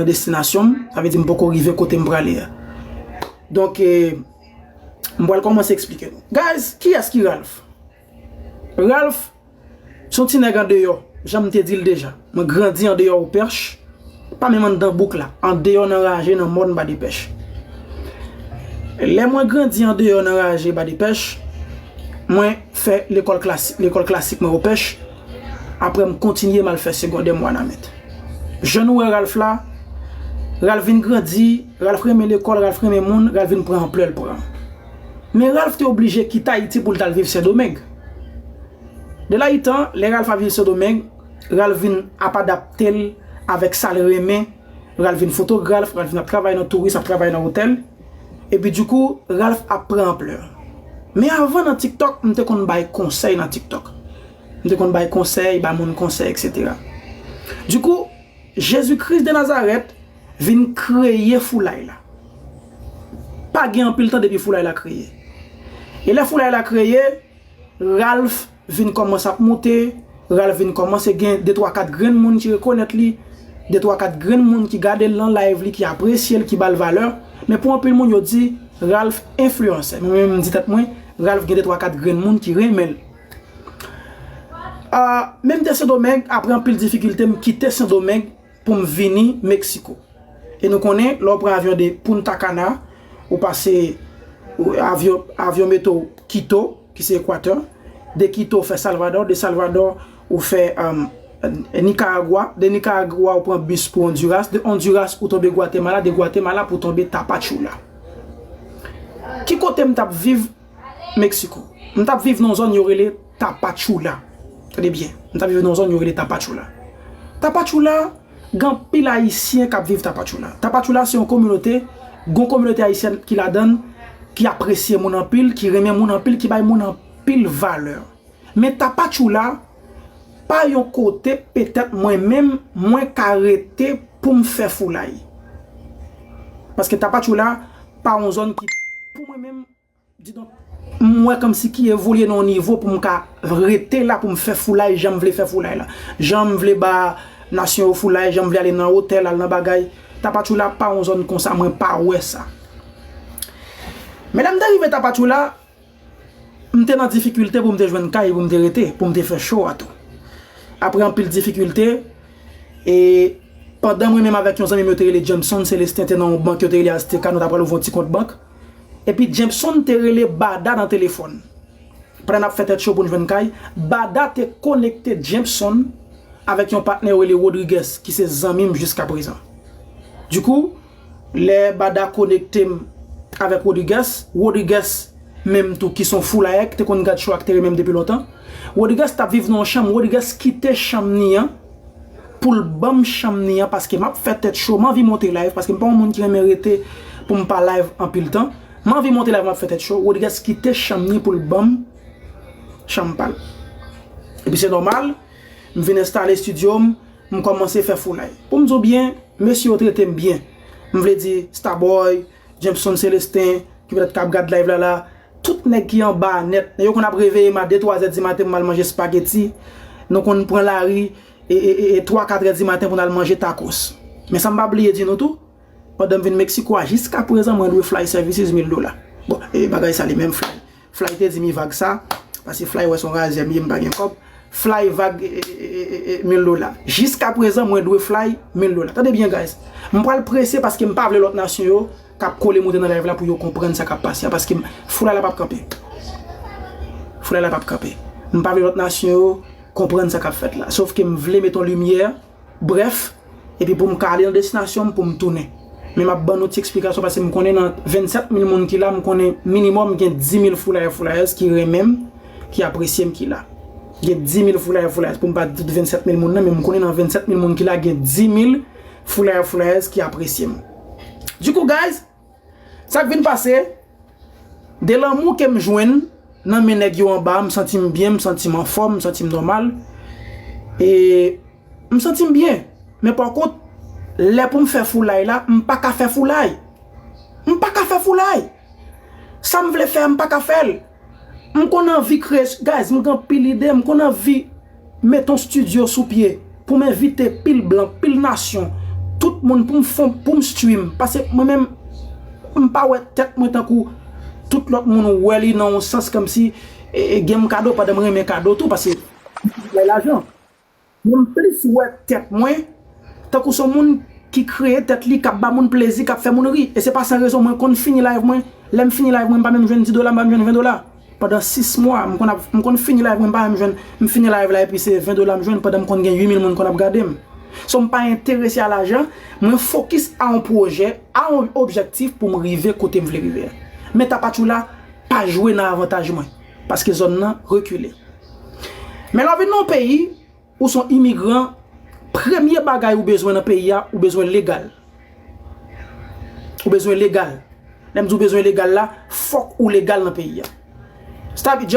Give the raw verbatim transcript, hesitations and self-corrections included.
nan destinasyon m, sa vle di m poko rive kote m prale a. Donk, eh, m pral kòmanse eksplike nou. Guys, kiyès ki Ralph? Ralph, se yon ti nèg andeyò, jan m te di l deja. Mwen grandi andeyò Opèch, pa menm anndan bouk la, andeyò nan raje, nan mòn Badepèch. Lè mwen grandi andeyò nan raje Badepèch, mwen fè lekòl klasik, lekòl klasik mwen Opèch. Apre m kontinye m al fè segondè m Wanament. Jan nou wè Ralph la, Ralph vin grandi, Ralph renmen lekòl, Ralph renmen moun, Ralph vin pran anplè l pran. Men Ralph te oblije kite Ayiti pou l t al viv Sendomeng. De la itan, lè Ralph ap viv Sendomeng, Ralph vin ap adapte l avèk sa l renmen. Ralph vin fotograf, Ralph vin ap travay nan touris, ap travay nan otèl. Epi dikou, Ralph ap pran anplè. Men avan nan TikTok, m te konn bay konsèy nan TikTok. M te konn bay konsèy, bay moun konsèy, etsetera. Dikou, Jezi Kris de Nazarèt vin kreye foulay la. Pa gen anpil tan depi foulay la kreye. E lè foulay la kreye, Ralph vin kòmanse ap moute, Ralph vin kòmanse gen de twa kat grenn moun ki rekonèt li, de twa kat grenn moun ki gade l nan live li, ki apresye l, ki ba l valè. Men pou anpil moun, yo di Ralph enfliyansè. Men mwen menm, m di tèt mwen, Ralph gen de twa kat grenn moun ki renmen l. Ah, men m te Sendomeng, apre anpil difikilte, m kite Sendomeng pou m vini Meksiko. E nou konnen, lè w pran avyon de Punta Cana, ou pase, ou, avyon, avyon mete w Quito, ki se Ekwatè, de Quito w fè Salvador, de Salvador ou fè, um, Nicaragua, de Nicaragua ou pran bis pou Honduras, de Honduras ou tonbe Guatemala, de Guatemala pou tonbe Tapachula. Ki kote m t ap viv Meksiko? M t ap viv nan yon zòn yo rele Tapachula. Tande byen, m t ap viv nan yon zòn yo rele Tapachula. Tapachula, gen anpil Ayisyen k ap viv Tapachula. Tapachula se yon kominote, gen yon kominote ayisyèn ki ladan l, ki apresye moun anpil, ki renmen moun anpil, ki bay moun anpil valè. Men Tapachula pa yon kote petèt mwen menm mwen ka rete pou m fè foulay. Paske Tapachula pa yon zòn ki, pou mwen menm, didonk, m wè kòmsi ki evolye nan yon nivo pou m ka rete la, pou m fè foulay jan m vle fè foulay la. Jan m vle ba nasyon yo foulay, jan m vle ale nan otèl, al nan bagay. Tapachula pa yon zòn konsa, mwen pa wè sa. Men lè m te rive Tapachula, m te nan difikilte pou m te jwenn kay pou m te rete, pou m te fè show a tou. Apre anpil difikilte, e pandan mwen menm avèk yon zanmi m yo te rele Jameson Celestin te nan yon bank yo te rele Azteca, nou t ap pral ouvri yon ti kont bank. Epi Jameson te rele Bada nan telefòn. Pandan n ap fè tèt cho pou n jwenn kay, Bada te konekte Jameson avèk yon patnè yo rele Rodriguez, ki se zanmi m jiska prezan. Dikou, lè Bada konekte m avèk Rodriguez, Rodriguez menm tou ki se yon foulayè ki te konn gad show ak te renmen m depi lontan. Rodriguez t ap viv nan yon chanm, Rodriguez kite chanm ni an pou l ban m chanm ni an paske m ap fè tèt cho, m anvi monte live paske m pa yon moun ki renmen rete pou m pa live anpil tan. M anvi monte live, m ap fè tèt cho, Rodriguez kite chanm ni pou l ban m chanm pa l. Epi se nòmal, m vin enstale estidyo m, m kòmanse fè foulay. Pou m di w byen, mesye yo trete m byen. M vle di Starboy, Jameson Celestin, ki petèt k ap gad live la la, tout nèg ki anba a nèt, yo konn ap reveye m a de twa zè di maten pou m al manje espageti. Nou konn pran lari e, e, e, e twa, kat è di maten pou n al manje tacos. Men sa m pa bliye di nou tou, pandan m vin Meksiko a, jiska prezan mwen dwe Fly Services mil dola. Bon, e bagay sa li menm Fly. Fly te di m li vag sa, paske Fly wè se yon razè m ye, m pa gen kòb. Fly vag, e, e, e, e, e, mil dola. Jiska prezan, mwen dwe Fly mil dola. Tande byen, guys. M pral prese paske m pa vle lòt nasyon yo k ap kole moute nan live la pou yo konprann sa k ap pase a, paske m, foulay la p ap kanpe. Foulay la p ap kanpe. M pa vle lòt nasyon yo konprann sa k ap fèt la. Sofke m vle mete yon limyè, brèf, epi pou m ka ale nan destinasyon m pou m tounen. Men m ap ban nou ti eksplikasyon paske m konnen nan vennsèt mil moun ki la, m konnen minimòm gen dis mil foulayè foulayèz ki renmen m, ki apresye m ki la. Gen dis mil foulayè foulayèz, pou m pa di tout vennsèt mil moun nan, men m konnen nan vennsèt mil moun ki la, gen dis mil foulayè foulayèz ki apresye m. Dikou, guys, sa k vin pase, de lanmou ke m jwenn nan men nèg yo anba a, m santi m byen, m santi m anfòm, m santi m nòmal. E m santi m byen. Men pakont, lè pou m fè foulay la, m pa ka fè foulay. M pa ka fè foulay. Sa m vle fè a, m pa ka fè l. M konn anvi kreye, guys, m gen anpil ide, m konn anvi mete yon estidyo sou pye pou m envite pil blan, pil nasyon, tout moun pou m fon, pou m stream. Paske mwen menm, m pa wè tèt mwen tankou tout lòt moun wè li nan yon sans kòmsi e, e, gen m kado pandan m renmen kado tou, paske m bay lajan. Mwen m plis wè tèt mwen tankou se yon moun ki kreye tèt li, k ap ba moun plezi, k ap fè moun ri. E se pa san rezon mwen konn fini live mwen. Lè m fini live mwen, m pa menm jwenn dis dola, m pa menm jwenn ven dola. Pandan sis mwa, m konn ap, m konn fini live mwen, m pa menm jwenn, m fini live la epi se ven dola m jwenn pandan m konn gen uit mil moun konn ap gade m. So m pa enterese a lajan, mwen fokis a yon pwojè, a yon objektif pou m rive kote m vle rive a. Men Tapatchoula pa jwe nan avantaj mwen, paske zòn nan rekile. Men lè w vin nan yon peyi, ou se yon imigran, premye bagay ou bezwen nan peyi a, ou bezwen legal. Ou bezwen legal. Lè m di w bezwen legal la, fòk ou legal nan peyi a. Stop it,